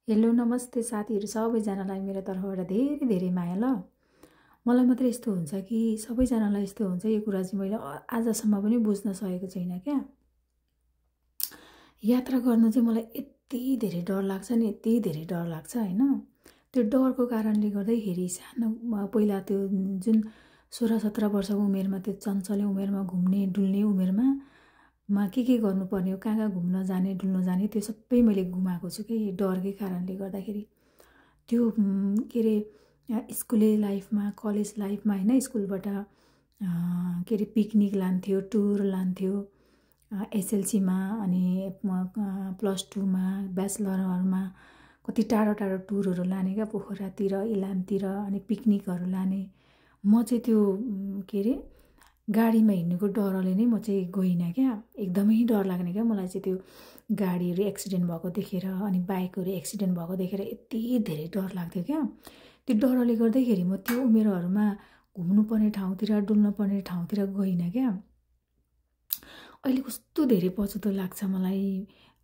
Hello नमस्ते साथीहरू सबैजनालाई मेरो तर्फबाट धेरै धेरै माया ल। मलाई मात्रै यस्तो हुन्छ कि सबैजनालाई यस्तो हुन्छ यो कुरा चाहिँ मैले आजसम्म पनि बुझ्न सकेको छैन क्या। यात्रा गर्न चाहिँ मलाई यति धेरै डर लाग्छ नि, यति धेरै डर लाग्छ होइन। त्यो डरको कारणले गर्दाखेरि सानो पहिला त्यो जुन 16-17 वर्षको उमेरमा त्यो चञ्चले उमेरमा घुम्ने डुल्ने उमेरमा के गर्नुपर्ने हो, कहाँ घुम्न जाने डुल्न जाने त्यो सबै मैले गुमाएको छु कि डरकै कारणले गर्दाखेरि। त्यो के अरे स्कुले लाइफमा कलेज लाइफमा होइन, स्कुलबाट के अरे पिकनिक लान्थ्यो, टुर लान्थ्यो एसएलसीमा अनि +2मा ब्याचलरहरूमा कति टाढो टाढो टुरहरू लाने क्या, पोखरातिर इलामतिर अनि पिकनिकहरू लाने। म चाहिँ त्यो के अरे गाडीमा हिँड्नुको डरले नै म चाहिँ गइनँ क्या। एकदमै डर लाग्ने क्या मलाई चाहिँ त्यो गाडीहरू एक्सिडेन्ट भएको देखेर अनि बाइकहरू एक्सिडेन्ट भएको देखेर यति धेरै डर लाग्थ्यो क्या। त्यो डरले गर्दाखेरि म त्यो उमेरहरूमा घुम्नुपर्ने ठाउँतिर डुल्नुपर्ने ठाउँतिर गइनँ क्या। अहिले कस्तो धेरै पछुतो लाग्छ मलाई।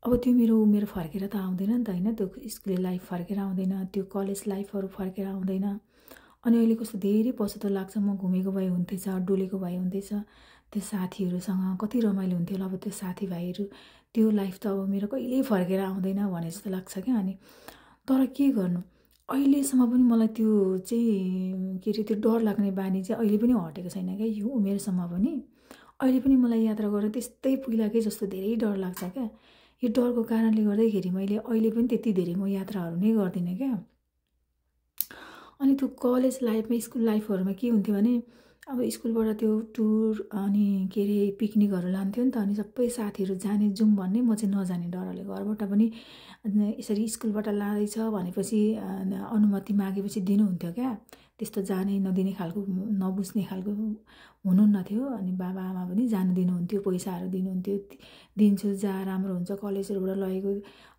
अब त्यो मेरो उमेर फर्केर त आउँदैन नि त होइन, त्यो स्कुल लाइफ फर्केर आउँदैन, त्यो कलेज लाइफहरू फर्केर आउँदैन। अनि अहिले कस्तो धेरै पछुतो लाग्छ, म घुमेको भए हुन्थेछ, डुलेको भए हुन्थेछ, त्यो साथीहरूसँग कति रमाइलो हुन्थ्यो होला। अब त्यो साथीभाइहरू त्यो लाइफ त अब मेरो कहिल्यै फर्केर आउँदैन भने जस्तो लाग्छ क्या। अनि तर के गर्नु, अहिलेसम्म पनि मलाई त्यो चाहिँ के अरे त्यो डर लाग्ने बानी चाहिँ अहिले पनि हटेको छैन क्या। यो उमेरसम्म पनि अहिले पनि मलाई यात्रा गरेर त्यस्तै पहिलाकै जस्तो धेरै डर लाग्छ क्या। यो डरको कारणले गर्दाखेरि मैले अहिले पनि त्यति धेरै म यात्राहरू नै गर्दिनँ क्या। अनि त्यो कलेज लाइफमा स्कुल लाइफहरूमा के हुन्थ्यो भने अब स्कुलबाट त्यो टुर अनि के अरे पिकनिकहरू लान्थ्यो नि त, अनि सबै साथीहरू जाने जाउँ भन्ने, म चाहिँ नजाने डरले घरबाट पनि यसरी स्कुलबाट लाँदैछ भनेपछि अनुमति मागेपछि दिनुहुन्थ्यो क्या। त्यस्तो जानै नदिने खालको नबुझ्ने खालको हुनुहुन्न थियो। अनि बाबा आमा पनि जानु दिनुहुन्थ्यो, पैसाहरू दिनुहुन्थ्यो, दिन्छु जा राम्रो हुन्छ कलेजहरूबाट लगेको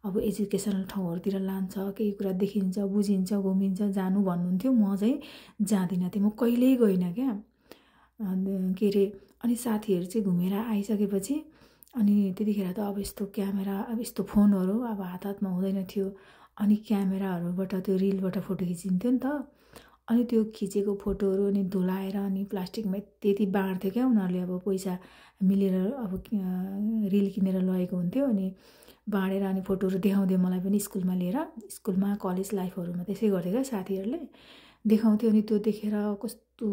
अब एजुकेसनल ठाउँहरूतिर लान्छ, केही कुरा देखिन्छ बुझिन्छ घुमिन्छ जानु भन्नुहुन्थ्यो। म चाहिँ जाँदिनँ थिएँ, म कहिल्यै गइनँ क्या। के अरे अनि साथीहरू चाहिँ घुमेर आइसकेपछि अनि त्यतिखेर त अब यस्तो क्यामेरा अब यस्तो फोनहरू अब हातमा हुँदैन थियो। अनि क्यामेराहरूबाट त्यो रिलबाट फोटो खिचिन्थ्यो नि त। अनि त्यो खिचेको फोटोहरू अनि धुलाएर अनि प्लास्टिकमा त्यति बाँड्थ्यो क्या उनीहरूले। अब पैसा मिलेर अब रिल किनेर लगेको हुन्थ्यो अनि बाँडेर अनि फोटोहरू देखाउँथ्यो मलाई पनि स्कुलमा लिएर। स्कुलमा कलेज लाइफहरूमा त्यसै गर्थ्यो क्या साथीहरूले देखाउँथ्यो। अनि त्यो देखेर कस्तो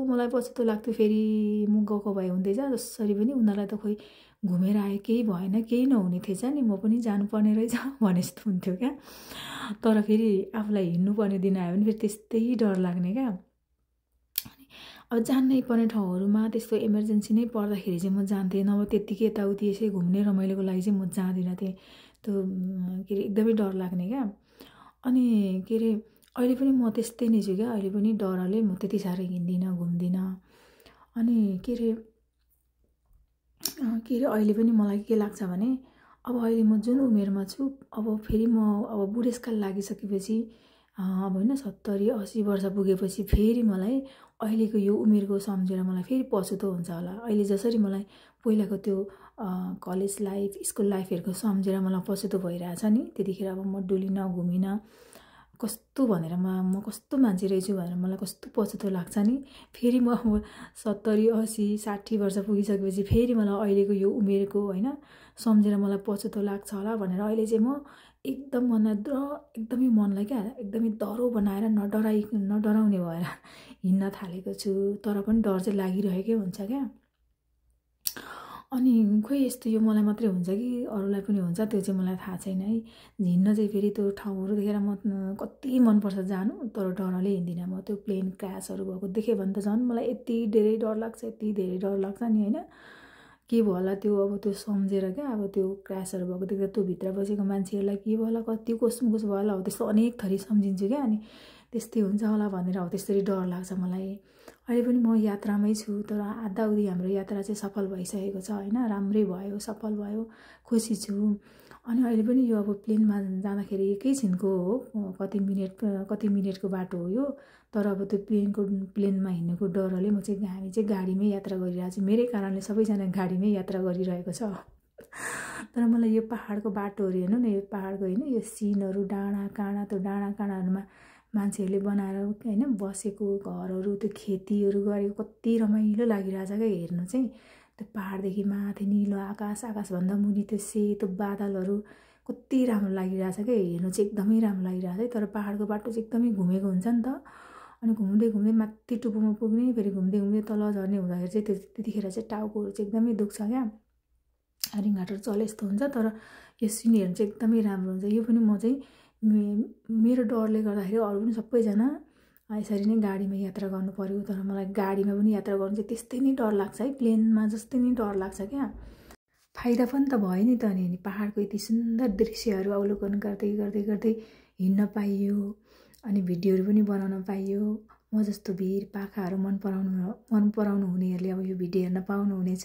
मलाई पछुतो लाग्थ्यो, फेरि म गएको भए हुँदैछ जसरी पनि उनीहरूलाई त खोइ घुमेर आयो, केही भएन, केही नहुने थिएछ नि, म पनि जानुपर्ने रहेछ भने जस्तो हुन्थ्यो क्या। तर फेरि आफूलाई हिँड्नुपर्ने दिन आयो भने फेरि त्यस्तै डर लाग्ने क्या। अब जान्नै पर्ने ठाउँहरूमा त्यस्तो इमर्जेन्सी नै पर्दाखेरि चाहिँ म जान्थेँ, नभए त्यत्तिकै यताउति यसै घुम्ने रमाइलोको लागि चाहिँ म जाँदिनँ थिएँ। त्यो के अरे एकदमै डर लाग्ने क्या। अनि के अरे अहिले पनि म त्यस्तै नै छु क्या। अहिले पनि डरले म त्यति साह्रो हिँड्दिनँ घुम्दिनँ। अनि के अरे अहिले पनि मलाई के लाग्छ भने अब अहिले म जुन उमेरमा छु अब फेरि म अब बुढेसकाल लागिसकेपछि अब होइन 70-80 वर्ष पुगेपछि फेरि मलाई अहिलेको यो उमेरको सम्झेर मलाई फेरि पछुतो हुन्छ होला। अहिले जसरी मलाई पहिलाको त्यो कलेज लाइफ स्कुल लाइफहरूको सम्झेर मलाई पछुतो भइरहेछ नि, त्यतिखेर अब म डुलिनँ घुमिनँ कस्तो भनेर म कस्तो मान्छे रहेछु भनेर मलाई कस्तो पछुतो लाग्छ नि। फेरि म अब 70-80-60 वर्ष पुगिसकेपछि फेरि मलाई अहिलेको यो उमेरको होइन सम्झेर मलाई पछुतो लाग्छ होला भनेर अहिले चाहिँ म एकदम एकदमै मनलाई क्या एकदमै डरो बनाएर नडराउने भएर हिँड्न थालेको छु। तर पनि डर चाहिँ लागिरहेकै हुन्छ क्या। अनि खोइ यस्तो यो मलाई मात्रै हुन्छ कि अरूलाई पनि हुन्छ त्यो चाहिँ मलाई थाहा छैन है। हिँड्न चाहिँ फेरि त्यो ठाउँहरू देखेर म कति मनपर्छ जानु, तर डरले हिँड्दिनँ म। त्यो प्लेन क्रासहरू भएको देखेँ भने त झन् मलाई यति धेरै डर लाग्छ, यति धेरै डर लाग्छ नि होइन। के भयो होला त्यो अब त्यो सम्झेर क्या, अब त्यो क्रासहरू भएको देख्दा त्यो भित्र बसेको मान्छेहरूलाई के भयो होला, कति कसो भयो होला, हो त्यस्तो अनेक थरी सम्झिन्छु क्या। अनि त्यस्तै हुन्छ होला भनेर हो त्यसरी डर लाग्छ मलाई। अहिले पनि म यात्रामै छु, तर आधाउधी हाम्रो यात्रा चाहिँ सफल भइसकेको छ होइन, राम्रै भयो, सफल भयो, खुसी छु। अनि अहिले पनि यो अब प्लेनमा जाँदाखेरि एकैछिनको हो, कति मिनटको बाटो हो यो। तर अब त्यो प्लेनमा हिँड्नुको डरले हामी चाहिँ गाडीमै यात्रा गरिरहेको छु। मेरै कारणले सबैजना गाडीमै यात्रा गरिरहेको छ। तर मलाई यो पहाडको बाटोहरू हेर्नु न, यो पहाडको होइन यो सिनहरू, डाँडा काँडा, त्यो डाँडा काँडाहरूमा मान्छेहरूले बनाएर होइन बसेको घरहरू, त्यो खेतीहरू गरेको कति रमाइलो लागिरहेछ क्या हेर्नु चाहिँ। त्यो पहाडदेखि माथि निलो आकाश, आकाशभन्दा मुनि त्यो सेतो बादलहरू कति राम्रो लागिरहेछ क्या हेर्नु चाहिँ, एकदमै राम्रो लागिरहेछ है। तर पहाडको बाटो चाहिँ एकदमै घुमेको हुन्छ नि त, अनि घुम्दै घुम्दै माथि टुप्पोमा पुग्ने, फेरि घुम्दै घुम्दै तल झर्ने हुँदाखेरि चाहिँ त्यतिखेर चाहिँ टाउकोहरू चाहिँ एकदमै दुख्छ क्या, रिङ्घाटहरू चले जस्तो हुन्छ। तर यो सिन हेर्नु चाहिँ एकदमै राम्रो हुन्छ। यो पनि म चाहिँ मेरो डरले गर्दाखेरि अरू पनि सबैजना यसरी नै गाडीमा यात्रा गर्नु पर्यो, तर मलाई गाडीमा पनि यात्रा गर्नु चाहिँ त्यस्तै नै डर लाग्छ है, प्लेनमा जस्तै नै डर लाग्छ क्या। फाइदा पनि त भयो नि त, अनि पहाडको यति सुन्दर दृश्यहरू अवलोकन गर्दै गर्दै गर्दै हिँड्न पाइयो, अनि भिडियोहरू पनि बनाउन पाइयो। म जस्तो भिर पाखाहरू मन पराउनु हुनेहरूले अब यो भिडियो हेर्न पाउनुहुनेछ।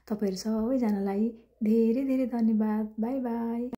तपाईँहरू सबैजनालाई धेरै धेरै धन्यवाद। By by.